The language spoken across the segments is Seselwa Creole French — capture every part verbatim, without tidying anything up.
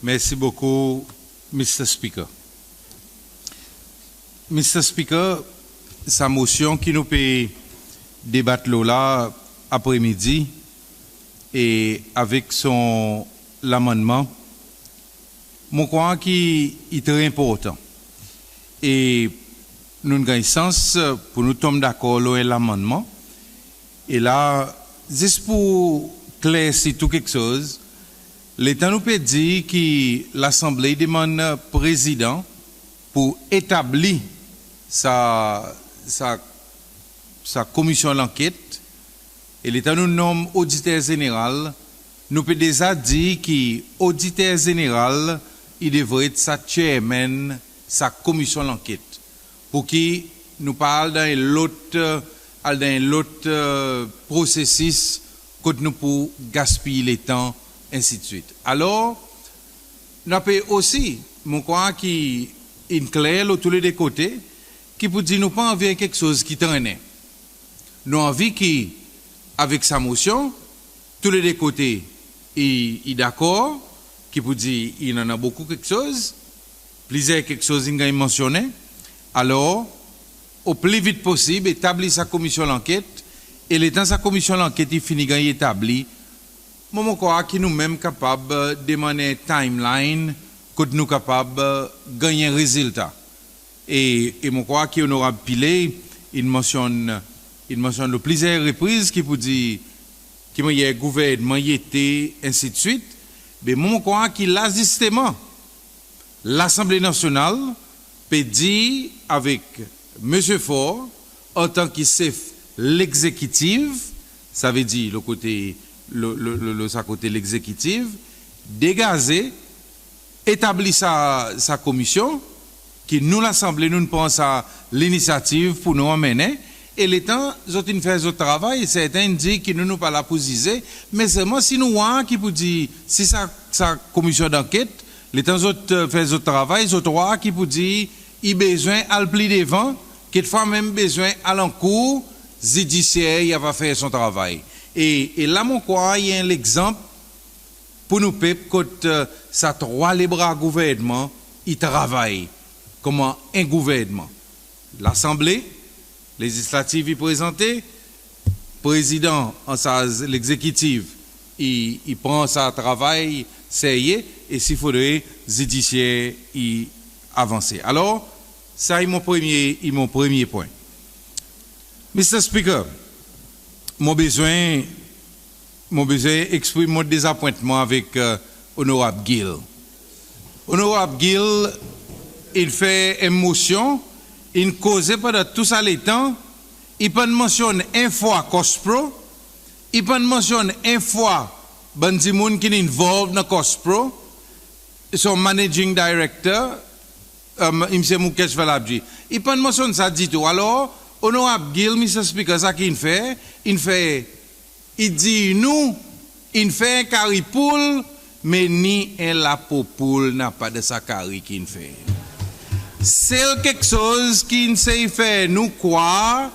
Mersi bokou Mr Speaker. Mr Speaker, sa Mosyon ki nou pe debat lo la apre midi e avek son lamannman, mon krwar ki i tre enportan. E nou'n ganny sans pour nou tonm dakor lo en lamannman. E la zis pour klersi tou keksoz, letan nou pe dir ki Lasanble i demann Prezidan pour etabli sa, sa, sa Komisyon Lanket, e letan nou nonm Oditer Zeneral, nou pe deza dir ki Oditer Zeneral i devret sa Chairman sa Komisyon Lanket, pour ki nou pa al dan en lot, al dan en lot prosesis kot nou pou gaspiy letan, ensidswit. Alor, nou pe osi, mon krwar ki in kler lo tou le de kote, ki pour dir nou pa anvi en keksoz ki trennen. Nou anvi ki avek sa Mosyon, tou le de kote i, i dakor, ki pour dir i annan bokou keksoz, plizyer keksoz in ganny mansyonnen. Alor, o pli vit posib, etabli sa Komisyon Lanket, e letan sa Komisyon Lanket i fini ganny etabli, mwan mon krwar ki nou menm kapab demann en timeline kot nou kapab ganny en rezilta. E, e mon krwar ki Onorab Pillay in mansyonn, in mansyonn lo plizyer repriz ki pour dir ki mannyer Gouvernman i ete, ensidswit. Be mwan mon krwar ki la zisteman Lasanble Nasyonal pe dir avek Msye Faure antan ki Sef Legzekitiv, savedir lo kote, lo, lo, lo, lo sa kote Legzekitiv, degaze, etabli sa, sa Komisyon, ki nou Lasanble nou'n pran sa linisyativ pour nou anmennen, e letan zot in fer zot travay, serten in dir ki nou, nou pa la pour zize, me selman si nou war ki pour dir, si sa, sa Komisyon Lanket, letan zot fer zot travay, zot war ki pour dir i bezwen al pli devan, kekfwa menm bezwen al ankour, Zidisyer i ava fer son travay. E, e la mon krwar i en legzanp pour nou pep kot sa trwa lebra Gouvernman i travay konman en Gouvernman. Lasanble, Lezislatif i prezante, Prezidan ansarz Legzekitiv i, i pran sa travay serye, e si fodre Zidisyer i avanse. Alor, sa i mon premye, i mon premye pwen. Mr Speaker, mon bezwen, mon bezwen eksprim mon dezapwentman avek Onorab Gill. Onorab Gill in fer en Mosyon, in koze pandan tou sa letan, i pa'n mansyonn en fwa COSPROH, i pa'n mansyonn en fwa bann dimoun ki'n involve dan COSPROH, son Managing Director, Msye Mukesh Valabhji. I pa'n mansyonn sa ditou. Alor, Onorab Gill, Mr Speaker, sa ki in fer, in fer, i dir nou, in fer kari poul, me ni en lapo poul napa dan sa kari ki in fer. Sel keksoz ki in sey fer nou krwar,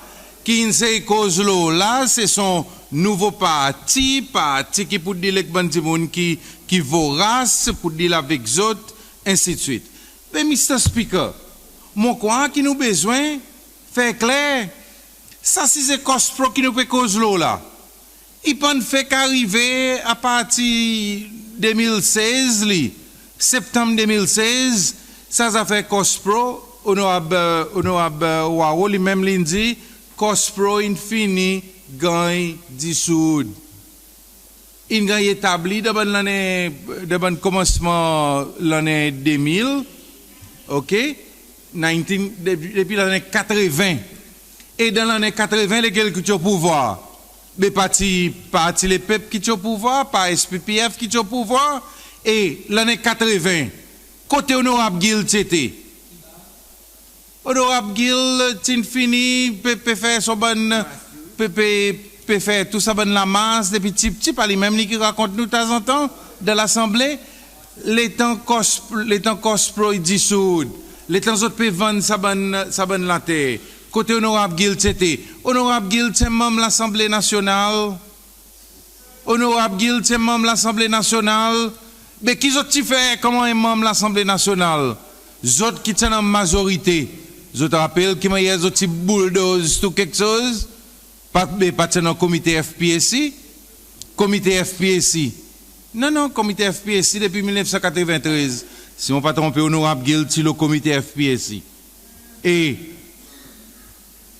ki in sey koz lo la, se son nouvo parti, parti ki pour dil ek bann dimoun ki, ki voras, pour dil avek zot, ensidswit. Be Mr Speaker, mon krwar ki nou bezwen fer kler, sa size COSPROH ki nou pe koz lo la, i pa'n fek arive apartir de mil sez li, Septanm de mil sez, sa zafer COSPROH, Onorab, Onorab Hoareau li menm li'n dir, COSPROH in fini ganny disoud. In ganny etabli dan bann lannen, dan bann konmansman lannen de mil, ok? Nineteen, depi, depi lannen katreven. E dan lannen katreven, lekel ki ti o pouvwar? Be pa ti, pa ti Lepep ki ti o pouvwar, pa SPPF ki ti o pouvwar. E lannen katreven, kote Onorab Gill ti ete? Onorab Gill ti'n fini pe, pe fer son bann, pe, pe, pe fer tou sa bann lamars depi tipti, pa li menm li ki rakont nou tanzantan dan Lasanble. Letan COSPROH, letan COSPROH i disoud, letan zot pe vann sa bann, sa bann later, kote Onorab Gill ti ete? Onorab Gill ti en manm Lasanble Nasyonal. Onorab Gill ti en manm Lasanble Nasyonal. Be ki zot ti fer konman en Manm Lasanble Nasyonal? Zot ki ti annan mazorite, zot rapel ki mannyer zot ti bouldoz tou keksoz? Pa, be pa ti annan Komite FPAC? Komite FPAC? Non, non, Komite FPAC depi mil nef san katreven trez. Si mon pa tronpe, Onorab Gill ti lo Komite FPAC. E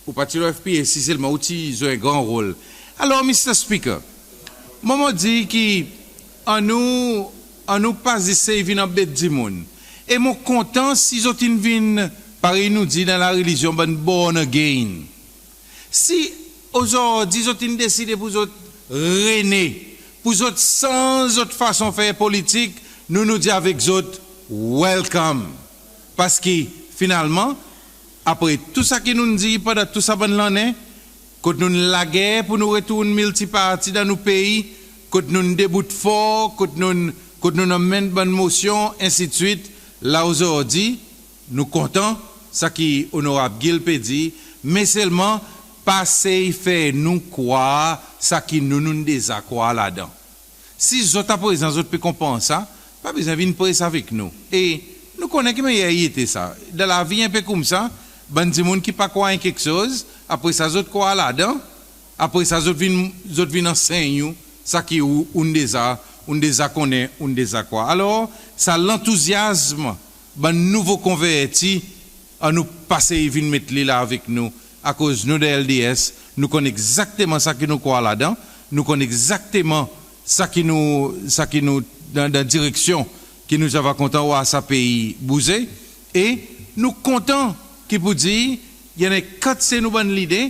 ou pa ti lo FPAC selman, ou ti zwe en gran rol. Alor, Mr Speaker, mwan mon dir ki annou, annou pa zis sey vin anbet dimoun. E mon kontan si zot in vin, parey nou dir dan larelizyon, bann born again. Si ozordi zot in deside pour zot rene, pour zot sanz zot fason fer politik, nou, nou dir avek zot, welcome. Parski finalman, apre tou sa ki nou'n dir pandan tou sa bann lannen, kot nou'n lager pour nou retourn miltiparti dan nou pei, kot nou'n debout for, kot nou'n, kot nou'n anmenn bann mosyon, ensidswit, la ozordi, nou kontan sa ki Onorab Gill pe dir, me selman pa sey fer nou krwar sa ki nou, nou'n deza krwar ladan. Si zot aprezan zot pe konpran sa, pa bezwen vin pres avek nou. E nou konnen ki mannyer i ete sa. Dan lavi en pe koumsa, bann dimoun ki pa krwar en keksoz, apre sa zot krwar ladan, apre sa zot vin, zot vin ansenny ou sa ki ou, ou'n deza, ou'n deza konnen, ou'n deza krwar. Alor, sa lantouzyazm bann nouvo konverti, annou pa sey vin met li la avek nou, akoz nou dan LDS, nou konn egzakteman sa ki nou krwar ladan, nou konn egzakteman sa ki nou, sa ki nou, dan, dan direksyon ki nou ti ava kontan war sa pei bouze, e nou kontan ki pour dir, i annan en kantite nou bann lide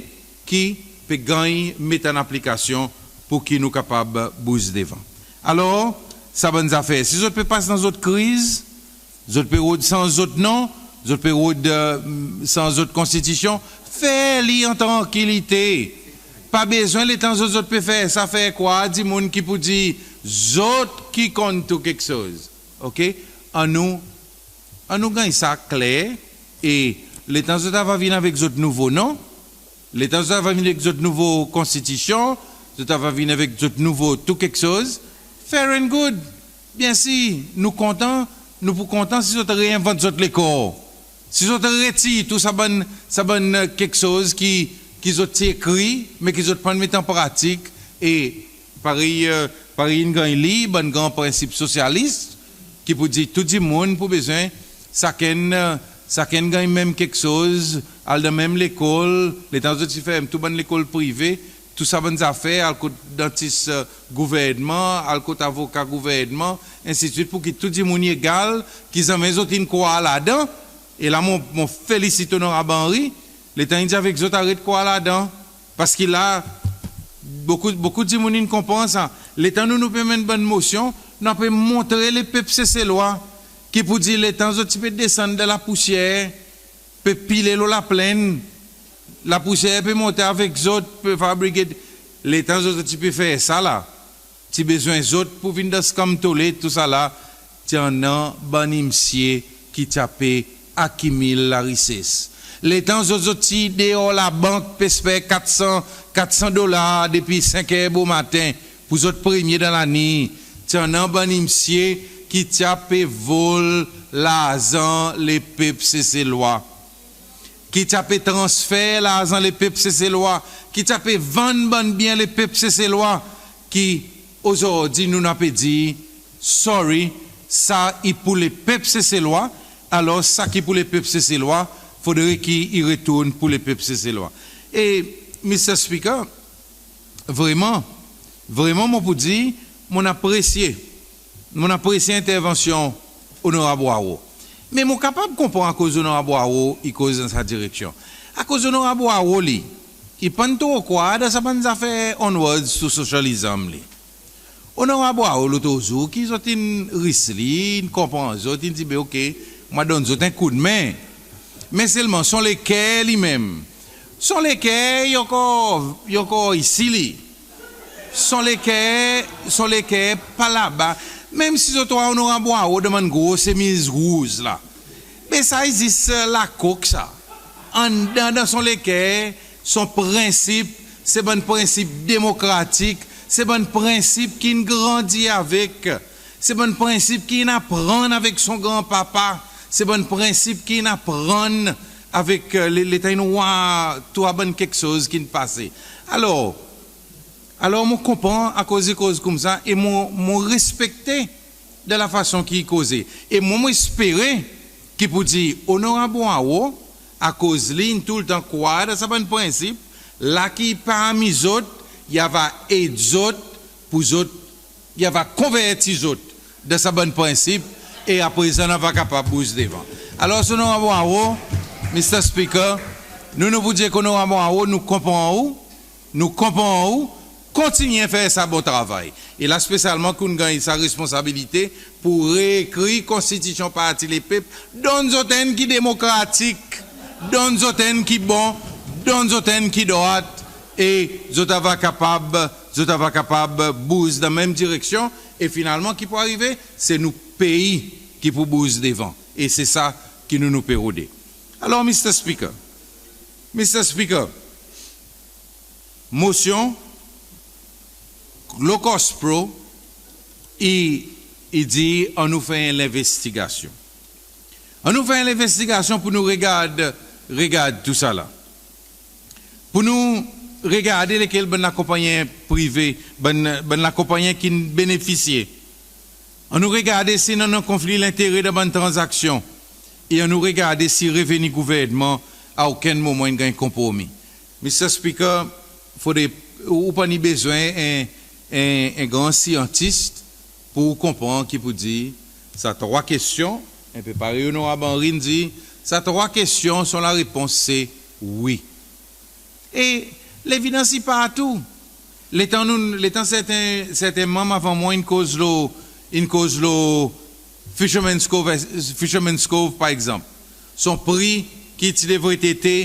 ki pe ganny met an aplikasyon pour ki nou kapab bouz devan. Alor, sa bann zafer, si zot pe pas dan zot kriz, zot pe rod sanz zot non, zot pe rod, e, sanz zot konstitisyon, fer li an trankilite. Pa bezwen letan zot, zot pe fer sa, fer krwar dimoun ki pour dir zot ki konn tou keksoz. Oke? Annou, annou ganny sa kler, e letan zot ava vin avek zot nouvo non, letan zot ava vin avek zot nouvo konstitisyon, zot ava vin avek zot nouvo tou keksoz, fair and good. Byensir, nou kontan, nou pou kontan si zot re-envant zot lekor. Si zot retir tou sa bann, sa bann, e, keksoz ki, ki zot ti ekri, me ki zot pa'n met an pratik, e parey, e, parey in ganny lir, bann gran prensip sosyalis, ki pour dir tou dimoun pour bezwen, sakenn, e, sakenn ganny menm keksoz, al dan menm lekol, letan zot ti ferm tou bann lekol prive, tou sa bann zafer, al kot dantis, e, gouvernman, al kot avoka gouvernman, ensidswit, pour ki tou dimoun i egal, ki zanmen zot in krwar ladan. E la mon, mon felisit Onorab Henrie, letan in dir avek zot aret krwar ladan. Parski la, bokou, bokou dimoun in konpran sa. Letan nou, nou pe anmenn bann mosyon, nou a pe montre lepep Seselwa ki pour dir letan zot ti pe desann dan lapousyer, pe pile lo laplenn, lapousyer pe monte avek zot, pe fabrike, letan zot, zot ti pe fer sa la, ti bezwen zot pour vin dan skanm tole, tousala, ti annan bann msye ki ti a pe akimil larises. Letan zot, zot ti deor labank pe esper kat san, kat san dolar depi senk er bomaten pour zot premye dan laliny, ti annan bann msye ki ti a pe vol larzan lepep Seselwa, ki ti a pe transfer larzan lepep Seselwa, ki ti a pe vann bann byen lepep Seselwa, ki ozordi nou, nou a pe dir, sorry, sa i pour lepep Seselwa, alor sa ki pour lepep Seselwa, fodre ki i retourn pour lepep Seselwa. E, Mr Speaker, vreman, vreman mon pou dir, mon apresye, mon apresye entervansyon Onorab Hoareau. Me mon kapab konpran akoz Onorab Hoareau i koz dan sa direksyon. Akoz Onorab Hoareau li, i pa'n tro krwar dan sa bann zafer onwards to socialism li. Onorab Hoareau, lotrozour ki zot in ris li, in konpran zot, in dir, be oke, mon a donn zot en koudmen. Me selman son leker li menm, son leker i ankor, i ankor isi li. Son leker, son leker pa laba. Menm si zot war Onorab Hoareau dan bann gro semiz rouz la, be sa i zis, e, lakok sa. Anndan dan son leker, son prensip, se bann prensip demokratik, se bann prensip ki in grandi avek. Se bann prensip ki in aprann avek son granpapa. Se bann prensip ki in aprann avek, e, le, letan in war tou sa bann keksoz ki'n pase. Alor, alor mon konpran akoz i koz koumsa e mon, mon respekte dan lafason ki i koze. E mwan mon espere ki poudir Onorab Hoareau, akoz li in toultan krwar dan sa bann prensip, la ki i parmi zot, i ava ed zot pour zot, i ava konverti zot dan sa bann prensip e apre sa nou ava kapab bouz devan. Alor Onorab Hoareau, Mr Speaker, nou, nou pou dir ek Onorab Hoareau nou konpran ou, nou konpran ou, kontinyen fer sa bon travay. E la spesyalman ki ou'n ganny sa responsabilite pour reekrir Konstitisyon Parti Lepep, donn zot enn ki demokratik, donn zot enn ki bon, donn zot enn ki drwat, e zot ava kapab, zot ava kapab bouz dan menm direksyon, e finalman ki pou arive, se nou pei ki pou bouz devan. E se sa ki nou, nou pe rode. Alor Mr Speaker, Mr Speaker, Mosyon lo COSPROH i, i dir annou fer en lenvestigasyon. Annou fer en lenvestigasyon pour nou regard, regard tousala. Pour nou regarde lekel bann lakonpannyen prive, bann, bann lakonpannyen ki'n benefisye. Annou regarde si i annan konfli lentere dan bann tranzaksyon. E annou regarde si reveni gouvernman a okenn moman in ganny konpromi. Mr Speaker, fodre, ou, ou pa ni bezwen en, en, en gran syantis pour ou konpran ki poudir sa trwa kestyon, en pe parey Onorab Henrie in dir, sa trwa kestyon son larepons se wi. E levidans i partou. Letan nou, letan serten, serten manm avan mwan in koz lo, in koz lo Fisherman's Cove, Fisherman's Cove par egzanp. Son pri ki ti devret ete,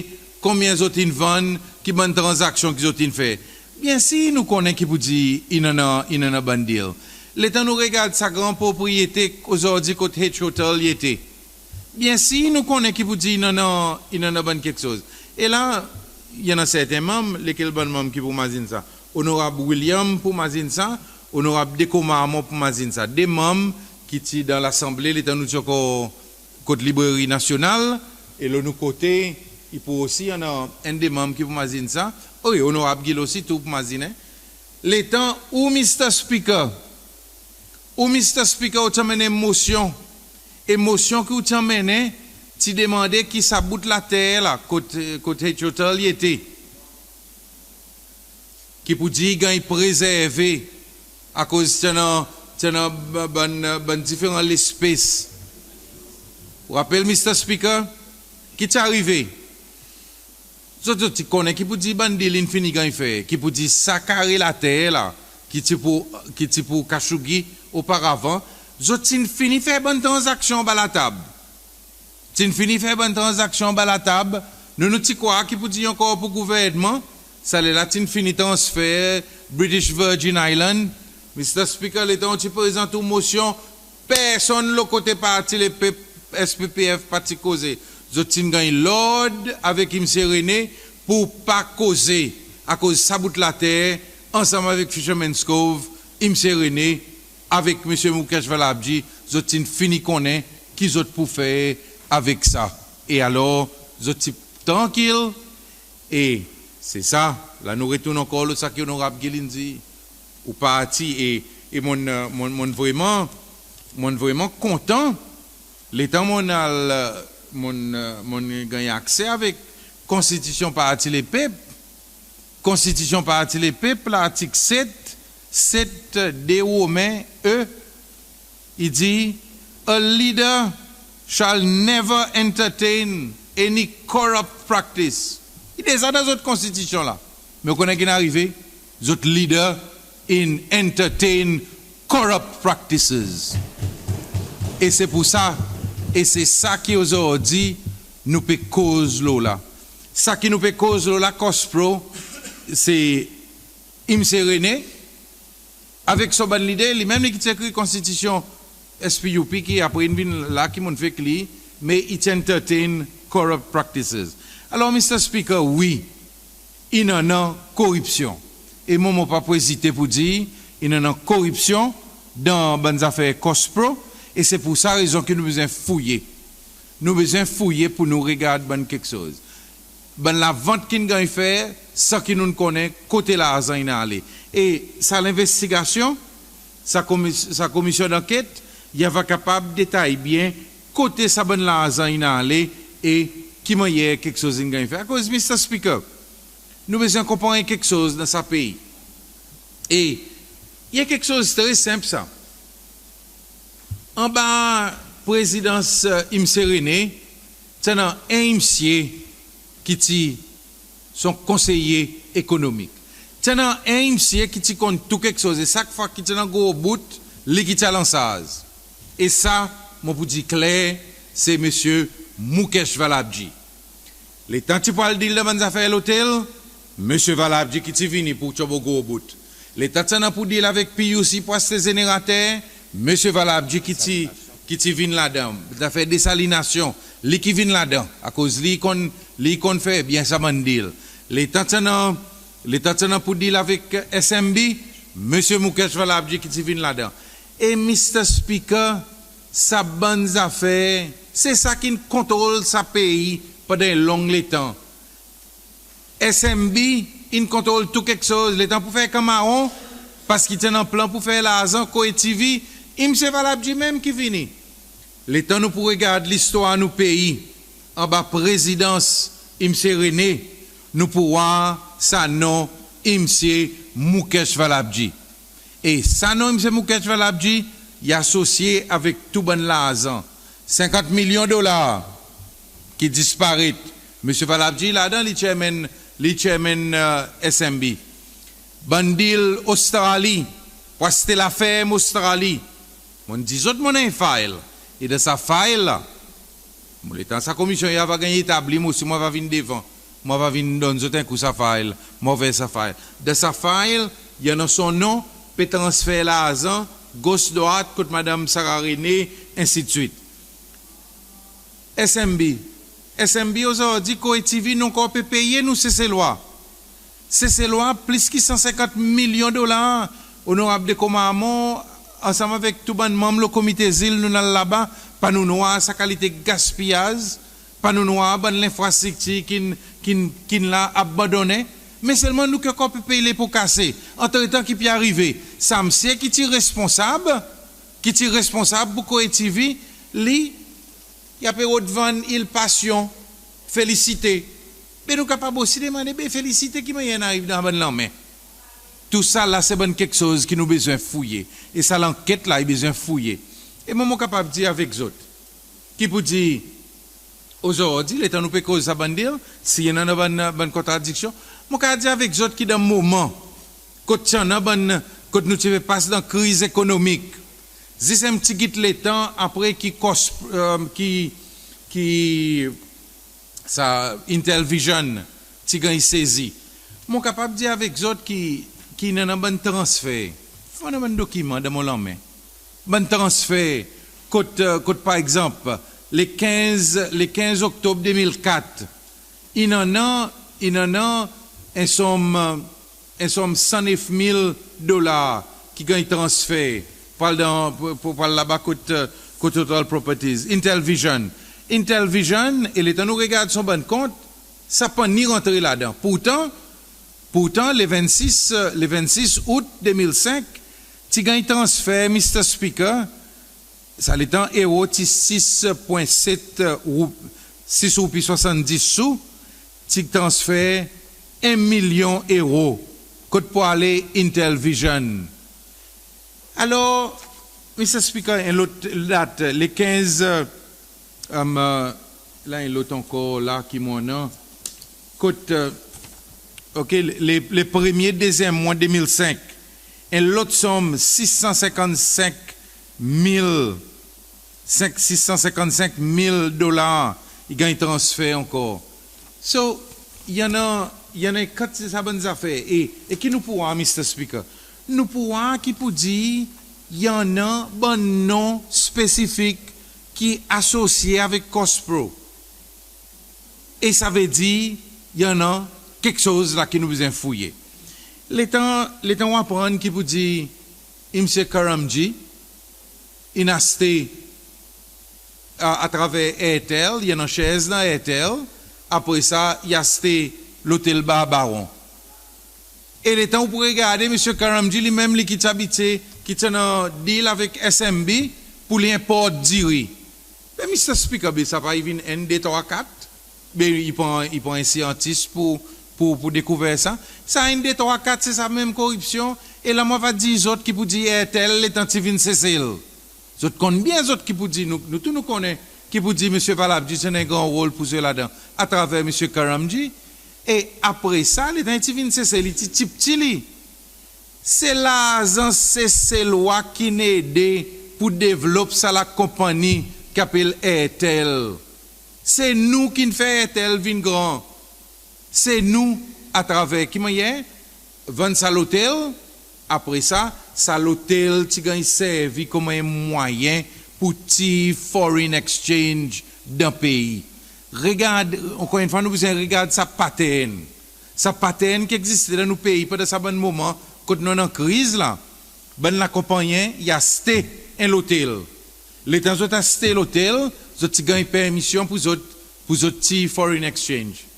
konbyen zot in vann, ki bann tranzaksyon ki zot in fer. Byensir nou konnen ki poudir in annan, in annan bann deal. Letan nou regard sa gran propriyete ozordi kot H Hotel i ete, byensir nou konnen ki poudir in annan, in annan bann keksoz. E la i annan serten manm, lekel bann manm ki pou mazin sa? Onorab William pou mazin sa, Onorab De Commarmond pou mazin sa. De manm ki ti dan Lasanble letan nou ti ankor kot Libreri Nasyonal, e lo nou kote i pou osi annan enn de manm ki pou mazin sa. Wi, Onorab Gill osi tou pou mazinen. Letan ou Mr Speaker, ou Mr Speaker, ou ti anmennen mosyon, e mosyon ki ou ti anmennen ti demande ki sa bout later la kot, kot H Hotel i ete, ki poudir i ganny prezerve akoz ti annan, ti annan ba-, bann, bann diferan lespes. Ou rapel Mr Speaker, ki ti arive? Zot, zot ti konnen ki poudir bann deal in fini ganny fer, ki poudir sa kare later la ki ti pou, ki ti pou Khashoggi oparavan, zot ti'n fini fer bann tranzaksyon anba latab. Ti'n fini fer bann tranzaksyon anba latab. Nou, nou ti krwar ki poudir ankor pou gouvernman, sa ler la ti'n fini transfer British Virgin Island. Mr Speaker, letan ou ti prezant ou mosyon, personn lo kote Parti Lepep, S P P F, pa ti koze. Zot ti'n ganny lord avek Msye Rene pour pa koze, akoz sa bout later ansanm avek Fisherman's Cove, Msye Rene avek Msye Mukesh Valabhji, zot ti'n fini konnen ki zot pou fer avek sa. E alor zot ti trankil. E se sa, la nou retourn ankor lo sa ki Onorab Gill in dir. Ou parti e, e mon'n, mon'n, mon'n vreman, mon'n vreman kontan letan mon'n al, mon'n, mon'n ganny akse avek Konstitisyon Parti Lepep. Konstitisyon Parti Lepep, lartik set, set de Romen, E, i dir, "A leader shall never entertain any corrupt practice." I deza dan zot konstitisyon la. Me ou konnen ki'n arive? Zot leader in entertain corrupt practices. E se pour sa, e se sa ki ozordi nou pe koz lo la. Sa ki nou pe koz lo la, COSPROH, se Msye Rene, avek son bann lider, li menm li ki ti ekrir konstitisyon S P U P ki apre in vin la ki mon'n fek lir, me i ti entertain corrupt practices. Alor Mr Speaker, wi, in annan koripsyon. E mwan mon pa pou ezite pour dir in annan koripsyon dan bann zafer COSPROH. E se pour sa rezon ki nou bezwen fouye. Nou bezwen fouye pour nou regard bann keksoz. Bann lavant ki'n ganny fer san ki nou'n konnen kote larzan in ale. E sa lenvestigasyon, sa komi- sa komisyon danket, i ava kapab detay byen kote sa bann larzan in ale e ki mannyer keksoz in ganny fer. Akoz Mr Speaker, nou bezwen konpran en keksoz dan sa pei. E i en keksoz tre senp sa. Anba prezidans Msye Rene, ti annan en msye ki ti son konseye ekonomik. Ti annan en msye ki ti konn tou keksoz. E sak fwa ki ti annan gro bout, li ki ti al ansarz. E sa mon pour dir kler, se Msye Mukesh Valabhji. Letan ti pour al deal dan bann zafer lotel, Msye Valabhji ki ti vini pour tyonbo gro bout. Letan ti annan pour deal avek PUC pour aste zenerater, Msye Valabhji ki ti, ki ti vin ladan. Zafer desalinasyon, li ki vin ladan. Akoz li konn, li konn fer byen sa bann deal. Letan ti annan, letan ti annan pour deal avek SMB, Msye Mukesh Valabhji ki ti vin ladan. E Mr Speaker, sa bann zafer, se sa ki'n kontrol sa pei pandan en long letan. SMB in kontrol tou keksoz. Letan pour fer Kanmaron, parski ti annan plan pour fer larzan, Koe TV, i Msye Valabhji menm ki vini. Letan nou pour regard listwar nou pei anba prezidans Msye Rene, nou pour war sa non Msye Mukesh Valabhji. E sa non Msye Mukesh Valabhji i asosye avek tou bann larzan. Senkant milyon dolar ki disparet. Msye Valabhji ladan, li chairman, li chairman SMB. Bann deal Ostrali, pour aste laferm Ostrali. Mon'n dir zot mon annan en file. E dan sa file la, letan sa komisyon i ava ganny etabli, mon osi mon ava vin devan. Mon ava vin donn zot en kou sa file, mon ofer sa file. Dan sa file, i annan son non pe transfer larzan gos drwat kot Madanm Sarah Rene, ensidswit. SMB, SMB ozordi Koe TV nou ankor pe peye nou Seselwa. Seselwa, plis ki san senkant milyon dolar. Onorab De Commarmond, ansanm avek tou bann manm lo Komite Zil, nou'n al laba, pa nou'n war sa kalite gaspiyaz, pa nou'n war bann lenfrastriktir ki'n, ki'n, ki'n la abandonnen. Me selman nou ki ankor pe pey lepo kase. Antretan ki pe arive, sa msye ki ti responsab, ki ti responsab pour Koe TV, li, i a pe rod vann Ile Passion, felisite. Be nou kapab osi demande, be felisite ki mannyer in ariv dan bann lanmen? Tousala se bann keksoz ki nou bezwen fouye. E sa lanket la i bezwen fouye. E mwan mon kapab dir avek zot ki pour dir, ozordi, letan nou pe koz sa bann deal, si i annan bann, bann kontradiksyon, mon kapab dir avek zot ki dan moman kot ti annan bann, kot nou ti pe pas dan kriz ekonomik, zis en pti git letan apre ki kos, ki, ki sa Intelvision ti ganny sezi, mon kapab dir avek zot ki, ki in annan bann transfer. Mon annan bann dokiman dan mon lanmen. Bann transfer kot, kot par egzanp, le kenz, le kenz Oktob de mil kat, in annan, in annan en sonm, en sonm san nef mil dolar ki ganny transfer pour al dan, pour, pour, pour al laba kot, kot Total Properties, Intelvision. Intelvision, e letan nou regard son bann kont, sa pa'n ni rantre ladan. Pourtan, pourtan, le vennsis, le vennsis Out de mil senk, ti ganny transfer, Mr Speaker, sa letan ero ti sis pwen set, sis roupi swasanndis sou, ti transfer en milyon ero kot pour ale Intelvision. Alor, Mr Speaker, en lot dat, le kenz, la en lot ankor la ki mon annan, kot, OK, le, le premye, dezyenm mwan de mil senk, en lot sonm sis san senkannsenk mil, senk, sis san senkannsenk mil dolar i ganny transfer ankor. So, i annan, i annan en kantite sa bann zafer. E, e ki nou pour war, Mr Speaker? Nou pour war ki pour dir i annan bann non spesifik ki asosye avek COSPROH. E savedir i annan keksoz la ki nou bezwen fouye. Letan, letan ou aprann ki pour dir Msye Karamji, in aste a, atraver Airtel, i annan shares dan Airtel, apre sa i aste lotel Barbaron. E letan ou pou regarde, Msye Karamji li menm li ki ti abitye, ki ti annan deal avek S M B pour li enport diri. Be Mr Speaker, be sa pa i vin enn, de, trwa, kat? Be i pran, i pran en syantis pour, pour, pour dekouver sa? Sa enn, de, trwa, kat, se sa menm koripsyon. E la mon ava dir zot ki pou dir Airtel letan ti vin Sesel. Zot konn byen, zot ki pou dir, nou, nou tou nou konnen ki pou dir Msye Valabhji ti annan en gran rol pou zwe ladan, atraver Msye Karamji. E apre sa, letan i ti vin Sesel, i ti pti pti li. Se larzan Seselwa ki'n ede pour devlop sa lakonpanni ki apel Airtel. Se nou ki'n fer Airtel vin gran. Se nou, atraver ki mannyer? Vann sa lotel. Apre sa, sa lotel ti ganny servi konman en mwayen pour tir foreign exchange dan pei. Regard, ankor enn fwa, nou bezwen regard sa pattern. Sa pattern ki egziste dan nou pei pandan sa bann moman kot nou annan kriz la. Bann lakonpannyen i aste en lotel. Letan zot aste lotel, zot ti ganny permisyon pour zot, pour zot tir foreign exchange.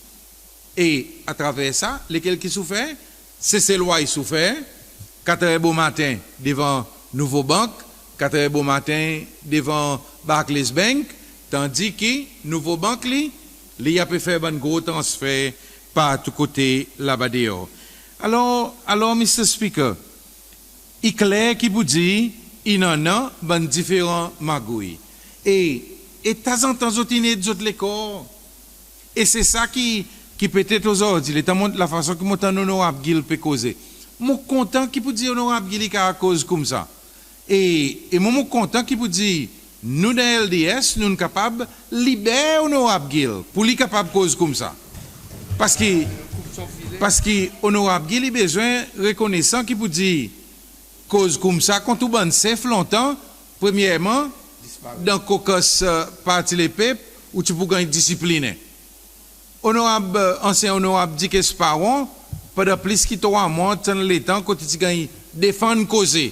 E atraver sa, lekel ki soufer? Seselwa i soufer, kat er bomaten devan Nouvobanq, kat er bomaten devan Barclays Bank, tandis ki Nouvobanq li, li i pe fer bann gro transfer partou kote laba deor. Alor, alor Mr Speaker, i kler ki pou dir in annan bann diferan magouy. E, e tanzantan zot in ed zot lekor. E se sa ki, ki petet ozordi, letan mon, lafason ki mon tann Onorab Gill pe koze, mon kontan ki pou dir Onorab Gill i kapab koz koumsa. E, e mwan mon kontan ki pou dir nou dan LDS, nou'n kapab liber Onorab Gill pour li kapab koz koumsa. Parski, parski Onorab Gill i bezwen rekonesan ki pou dir koz koumsa kont ou bann sef lontan, premyerman, dan caucus, e, Parti Lepep, ou ti pou ganny disiplinen. Onorab, e, ansyen Onorab Dick Esparon, pandan plis ki trwa mwan, ti annan letan kot i ti ganny defann koze.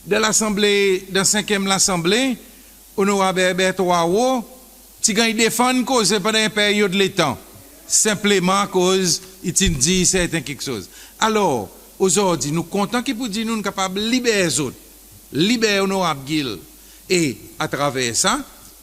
Dan Lasanble, dan senkyenm Lasanble, Onorab Herbert Hoareau ti ganny defann koze pandan en peryod letan, senpleman akoz i ti'n dir serten keksoz. Alor, ozordi, nou kontan ki pou dir nou'n kapab liber zot, liber Onorab Gill. E atraver sa,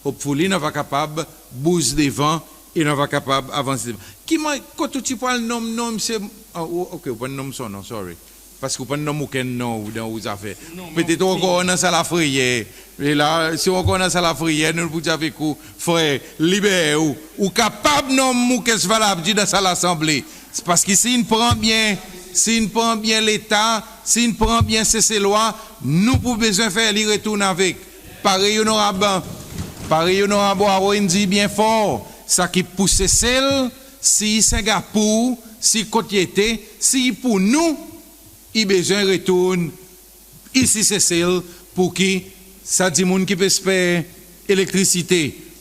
hopefully, nou ava kapab bouz devan e nou ava kapab avanse devan. Ki mannyer, kot ou ti pou al nonm non, Msye, a, ou, ok, ou pa'n nonm son non, sorry. Parski ou pa'n nonm okenn non ou dan ou zafer. Petet ou ankor annan sa lafreyer. E la, si ou ankor annan sa lafreyer, nou pou dir avek ou, frer, liber ou. Ou kapab nonm Mukesh Valabhji dan sa Lasanble. Parski si in pran byen, si in pran byen Leta, si in pran byen Seselwa, nou pou bezwen fer li retourn avek. Parey Onorab, parey Onorab Hoareau in dir byen for, sa ki pou Sesel, si Singapour, si kot i ete, si pou nou, i bezwen retourn isi Sesel pour ki sa dimoun ki pe esper elektrisite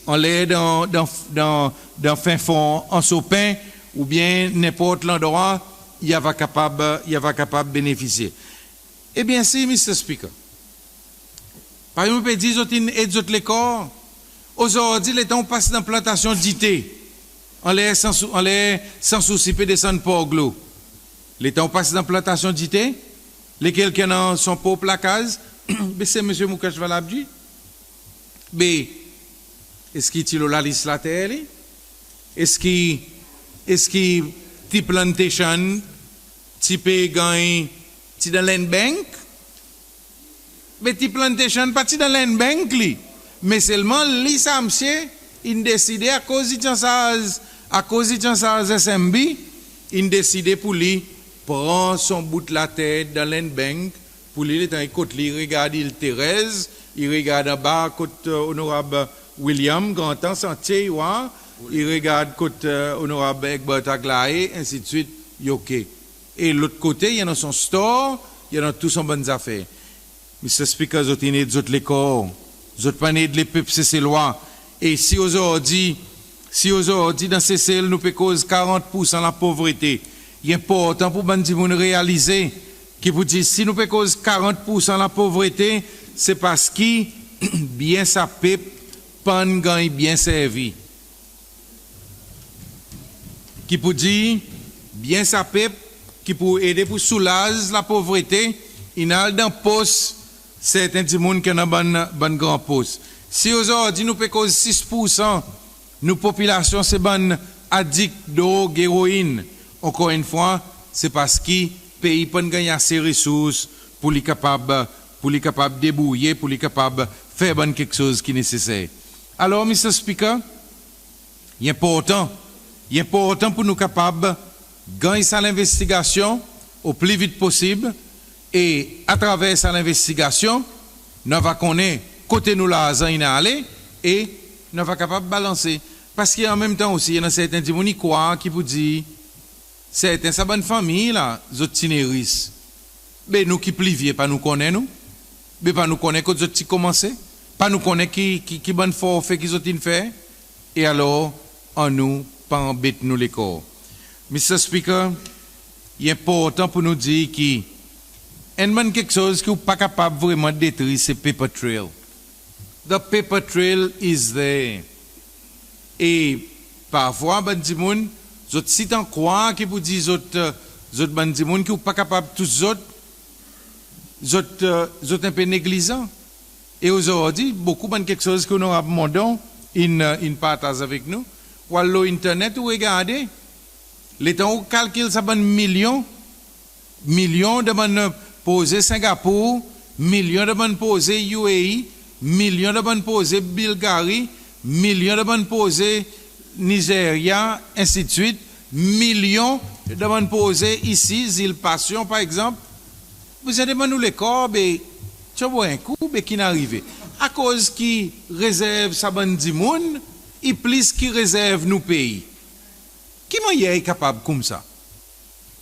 anler dan, dan, dan, dan fen fon Anse Aux Pins oubyen nenport landrwa, i ava kapab, i ava kapab benefisye. E byensir, Mr Speaker, parey mon pe dir, zot in ed zot lekor. Ozordi, letan ou pas dan plantasyon dite, anler Sans, anler Sans Souci pe desann Port Glaud. Letan ou pas dan plantasyon dite, lekel ki annan son prop lakaz? Be se Msye Mukesh Valabhji. Be eski i ti lo lalis later li? Eski, eski Tea Plantation ti pe ganny, ti dan land bank? Be Tea Plantation pa ti dan land bank li. Me selman li, sa msye, in deside, akoz i ti ansarz, akoz i ti ansarz S M B, in deside pour li pran son bout later dan land bank pour li. Letan i kot li, i regard Ile Thérèse, i regard anba kot, e, Onorab William, Grand Anse antye i war, i regard kot, e, Onorab Egbert Aglae, ensidswit, i ok. E lot kote, i annan son store, i annan tou son bann zafer. Mr Speaker, zot in ed zot lekor. Zot pa'n ed lepep Seselwa. E si ozordi, si ozordi dan Sesel nou pe koz karant poursan lapovrete, i enportan pour bann dimoun realize ki pou dir si nou pe koz karant poursan lapovrete, se parski byen sa pep pa'n ganny byen servi. Ki poudir byen sa pep ki pou ede pou soulaz lapovrete in al dan pos serten dimoun ki annan bann, bann gran pos. Si ozordi nou pe koz sis poursan nou popilasyon se bann adik drog, eroin, ankor enn fwa se parski pei pa'n ganny ase resours pour li kapab, pour li kapab debourye, pour li kapab fer bann keksoz ki neseser. Alor Mr Speaker, i enportan, i enportan pour nou kapab ganny sa lenvestigasyon o pli vit posib e atraver sa lenvestigasyon nou ava konnen kote nou larzan in ale e nou ava kapab balanse. Parski an menm tan osi i annan serten dimoun i krwar ki poudir serten sa bann fanmir la zot ti'n ris. Be nou ki pli vye pa nou konnen nou? Be pa nou konnen kot zot ti konmanse? Pa nou konnen ki, ki, ki bann forfe ki zot in fer? E alor annou pa anbet nou lekor. Mr Speaker, i enportan pour nou dir ki enn bann keksoz ki ou pa kapab vreman detri se paper trail. The paper trail is there. E parfwa bann dimoun zot sitan krwar ki poudir zot, zot bann dimoun ki ou pa kapab tous zot, zot, zot en pe neglizan. E ozordi bokou bann keksoz ki Onorab Mondon in, in partaz avek nou, ou al lo internet ou regarde, letan ou kalkil sa bann milyon, milyon dan bann proze Singapore, milyon dan bann proze UAE, milyon dan bann proze Bulgarie, milyon dan bann proze Nigeria, ensidswit, milyon dan bann proze isi, Zil Pasyon par egzanp. Bezwen demann ou lekor, be ti annan en kou be ki'n arive? Akoz ki rezerv sa bann dimoun i plis ki rezerv nou pei? Ki mannyer i kapab koumsa?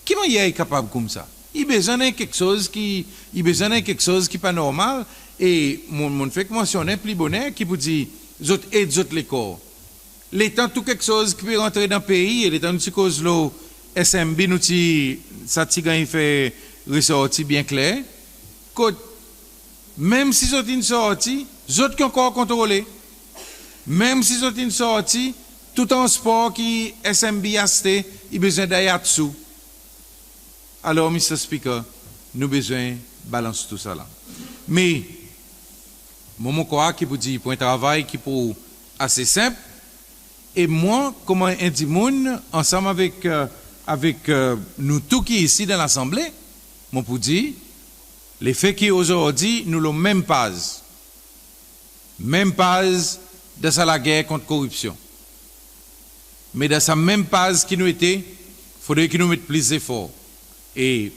Ki mannyer i kapab koumsa? I bezwen annan keksoz ki, i bezwen annan keksoz ki pa normal. E mon, mon fek mansyonnen pli boner ki poudir zot ed zot lekor. Letan tou keksoz ki pe rantre dan pei, e letan nou ti koz lo SMB nou ti, sa ti ganny fer resorti byen kler. Kot menm si zot in sorti, zot ki ankor kontrole. Menm si zot in sorti, tou transpor ki SMB i aste i bezwen dayat sou. Alor Mr Speaker, nou bezwen balans tousala. Me mwan mon krwar ki poudir pour en travay ki pou ase senp, e mwan koman en dimoun ansanm avek, avek nou tou ki isi dan Lasanble, mon pou dir lefe ki ozordi nou lo menm paz, menm paz dan sa lager kont koripsyon. Me dan sa menm paz ki nou ete, fodre ki nou met plis zefor. E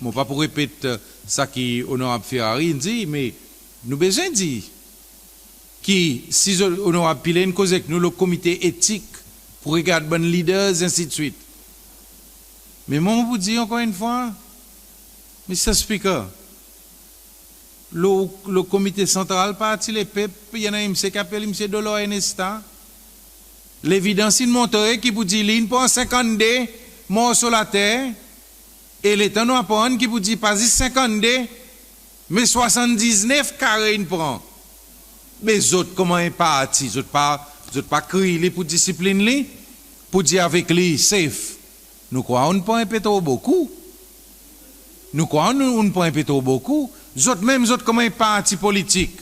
mon pa pou repet sa ki Onorab Ferrari in dir, me nou bezwen dir ki si Onorab Pillay in koz ek nou lo Komite Etik pour regard bann leaders ensidswit. Me mwan mon pou dir ankor en fwa, Mr Speaker, lo, lo Komite Santral Parti Lepep i annan en msye ki apel Msye Dolor Ernesta. Levidans in montre ki poudir li in pran senkannde morso later, e letan nou aprann ki poudir pa zis senkannde, me swasanndiznef kare in pran. Me zot koman en parti, zot pa, zot pa kriy li pour disiplin li, pour dir avek li, sef, nou krwar ou'n pran en pe tro bokou. Nou krwar nou, ou'n pran en pe tro bokou. Zot menm zot koman en parti politik,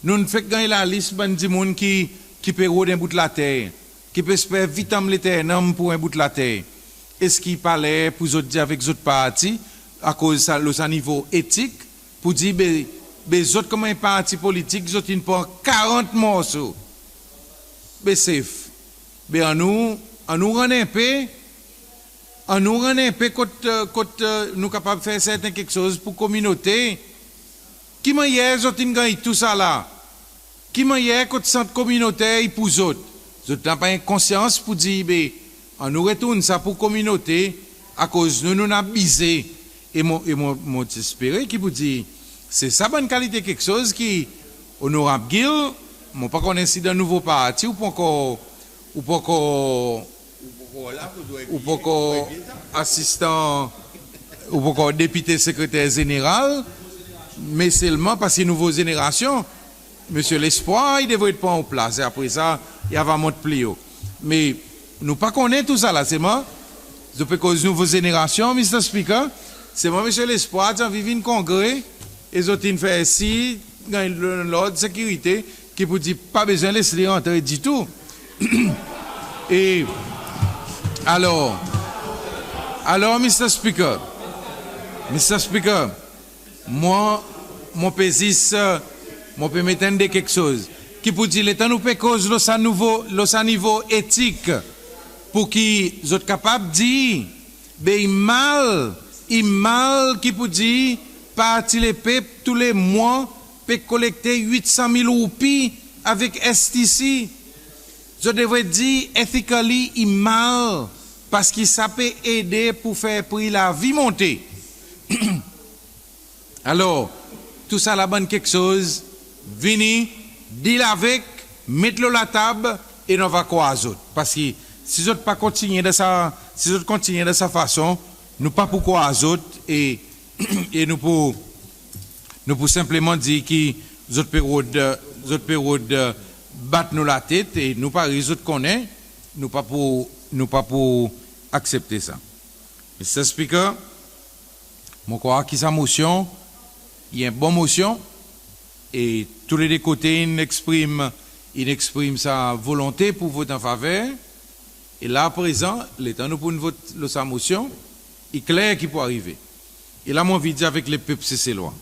nou'n fek ganny lalis bann dimoun ki, ki pe rod en bout later, ki pe esper vitam leternam pour en bout later. Eski pa ler pour zot dir avek zot parti, akoz sa, lo sa nivo etik, pour dir be, be zot koman en parti politik zot in pran karant morso? Be sef, be annou, annou rann en pe, annou rann en pe kot, kot nou kapab fer serten keksoz pour kominote. Ki mannyer zot in ganny tousala? Ki mannyer kot sant kominoter i pour zot? Zot napa en konsyans pour dir be annou retourn sa pour kominote, akoz nou, nou'n abize. E mon, e mon, mon ti espere ki poudir se sa bann kalite keksoz ki Onorab Gill, mon pa konnen si dan nouvo parti ou pa ankor, ou pa ankor, ou pa ankor asistan, ou pa ankor Depite Sekreter Zeneral, me selman parski nouvo zenerasyon. Msye Lespoir i devret pran ou plas e apre sa i ava mont pli o. Me nou pa konnen tousala, selman zot pe koz nouvo zenerasyon, Mr Speaker. Selman Msye Lespoir ti anvi vin Kongre e zot in fer sir ganny lord sekirite ki pou dir pa bezwen les li rantre ditou. E alor, alor Mr Speaker, Mr Speaker, mwan mon pe zis, mon pe met enn de keksoz ki pou dir letan nou pe koz lo sa nouvo, lo sa nivo etik, pour ki zot kapab dir be i mal, i mal ki pou dir Parti Lepep tou le mwan pe kolekte wit san mil roupi avek STC. Zot devret dir ethically i mal, parski sa pe ede pour fer pri lavi monte. Alor tousala bann keksoz vini, deal avek, met lo latab e nou ava krwar zot. Parski si zot pa kontinyen dan sa, si zot kontinyen dan sa fason, nou pa pou krwar zot e, e nou pou, nou pou senpleman dir ki zot pe rod, zot pe rod bat nou latet e nou parey zot konnen, nou pa pou, nou pa pou aksepte sa. Mr Speaker, mon krwar ki sa Mosyon i en bon Mosyon e tou le de kote in eksprim, in eksprim sa volonte pour vot an faver. E la aprezan letan nou pou'n vot lo sa Mosyon, i kler ki pou arive. E la mon anvi dir avek Lepep Seselwa,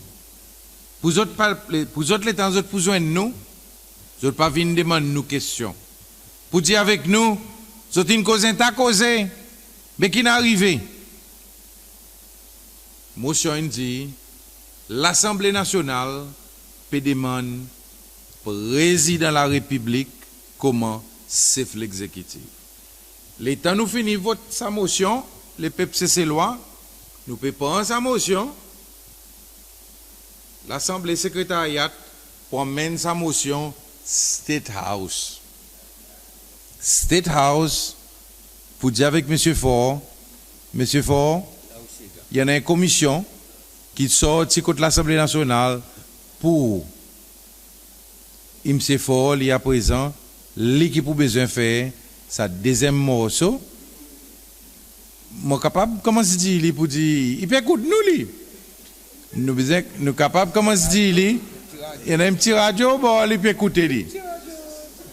pour zot pa, pour zot letan zot pou zwenn nou, zot pa vin demann nou kestyon. Pour dir avek nou zot in koz en ta koze, be ki'n arive? Mosyon in dir Lasanble Nasyonal pe demann Prezidan Larepiblik koman Sef Legzekitif. Letan nou fini vot sa Mosyon, Lepep Seselwa, nou pe pran sa Mosyon, Lasanble Sekretarya pou anmenn sa Mosyon State House. State House pou dir avek Msye Faure, Msye Faure, i annan en komisyon ki sorti kot Lasanble Nasyonal pour Msye Faure, li aprezan li ki pou bezwen fer sa dezyenm morso. Mon kapab konmans dir li pour dir i pe ekout nou li. Nou bezwen, nou kapab konmans dir li, i annan en pti radyo bor li pe ekoute li.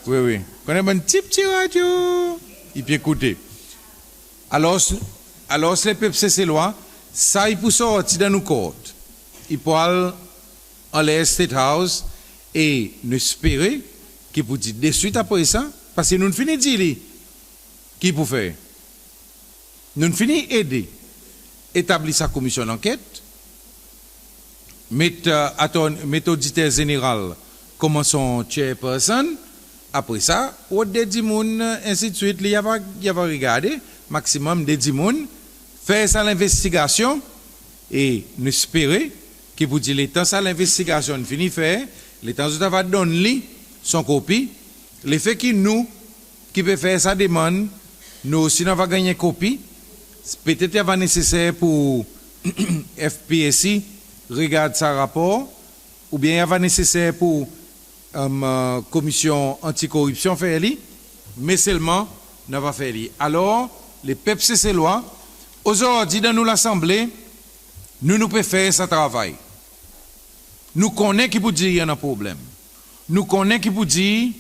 Wi, wi. Konnen bann pti, pti radyo, i pe ekoute. Alors, alors Lepep Seselwa, sa i pou sorti dan nou court, i pou al anler State House e nou espere ki pou dir deswit apre sa, parski nou'n fini dir li ki pou fer. Nou'n fini ede etabli sa komisyon lanket, met, met Oditer Zeneral koman son chairperson, apre sa rod de dimoun, ensidswit, li ava, i ava regarde, maksimonm de dimoun, fer sa lenvestigasyon e nou espere ki pou dir letan sa lenvestigasyon in fini fer, letan zot ava donn li son kopi, lefe ki nou ki pe fer sa demann, nou osi nou ava ganny en kopi, petet i ava neseser pour FPAC regard sa rapor, oubyen i ava neseser pour Komisyon Anti-Koripsyon fer li, me selman nou ava fer li. Alors Lepep Seselwa, ozordi dan nou Lasanble, nou, nou pe fer sa travay. Nou konnen ki pou dir i annan problenm. Nou konnen ki pou dir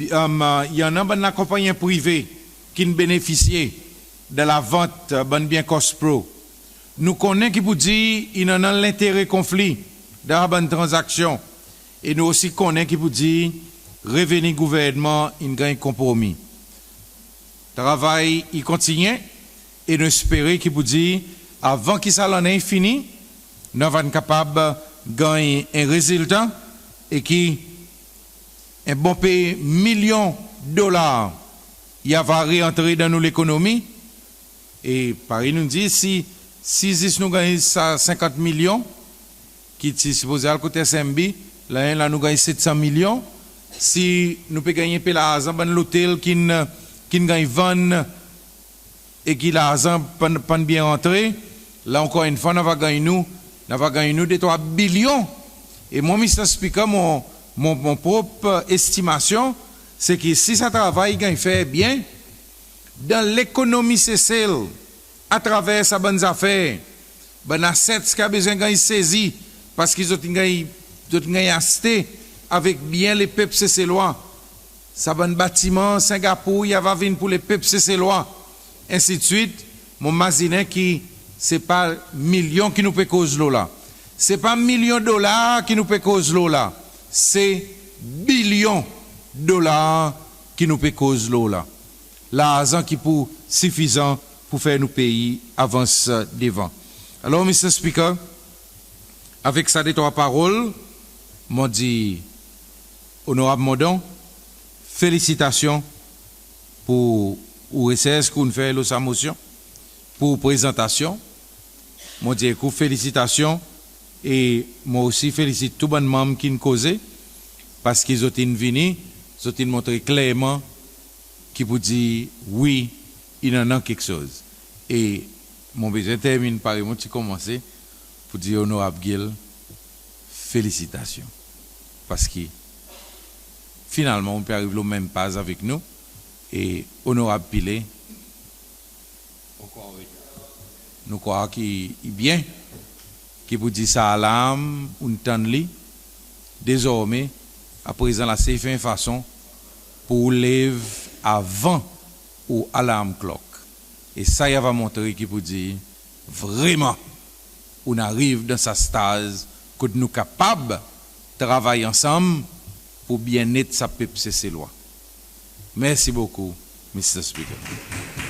i annan bann lakonpannyen prive ki'n benefisye dan lavant bann byen COSPROH. Nou konnen ki pou dir in annan lentere konfli dan sa bann tranzaksyon. E nou osi konnen ki pou dir reveni gouvernman in ganny konpromi. Travay i kontinyen e nou espere ki pou dir avan ki sa lannen i fini, nou ava kapab ganny en rezilta e ki en bon pe milyon dolar i ava re antre dan nou lekonomi. E parey nou'n dir, si, si zis nou ganny sa senkant milyon ki ti sipoze al kot SMB, la, la nou ganny set san milyon. Si nou pe ganny en pe larzan bann lotel ki'n, ki'n ganny vann e ki larzan pa'n, pa'n byen rantre, la ankor enn fwa nou ava ganny nou, nou ava ganny nou de trwa bilyon. E mwan, Mr Speaker, mon, mon prop estimasyon se ki si sa travay i ganny fer byen, dan lekonomi Sesel atraver sa bann zafer, bann assets ki a bezwen ganny sezi parski zot in ganny aste avek byen lepep Seselwa. Sa bann batiman Singapour i ava vin pour lepep Seselwa, ensidswit. Mon mazinen ki se pa milyon ki nou pe koz lo la. Se pa milyon Dolar ki nou pe koz lo la. Se bilyon Dolar ki nou pe koz lo la. Larzan ki pou sifizan pour fer nou pei avans devan. Alor Mr Speaker, avek sa detrwa parol, mon dir Onorab Mondon, felisitasyon pour ou resers ki ou'n fer lo sa Mosyon, pour ou prezantasyon. Mon dir ek ou felisitasyon e mon osi felisit tou bann Manm ki'n koze parski zot in vini, zot in montre klerman ki poudir wi, in annan keksoz. E mon bezwen termin parey mon ti konmanse, pour dir Onorab Gill, felisitasyon. Parski finalman ou pe ariv lo menm paz avek nou. E Onorab Pillay, nou krwar ki i byen ki poudir sa alarm ou'n tann li, dezormen aprezan la sey fer en fason pour ou lev avan ou alarm clock. E sa i ava montre ki poudir vreman ou'n ariv dan sa staz kot nou kapab travay ansanm pour byennet sa pep Seselwa. Mersi bokou Mr Speaker.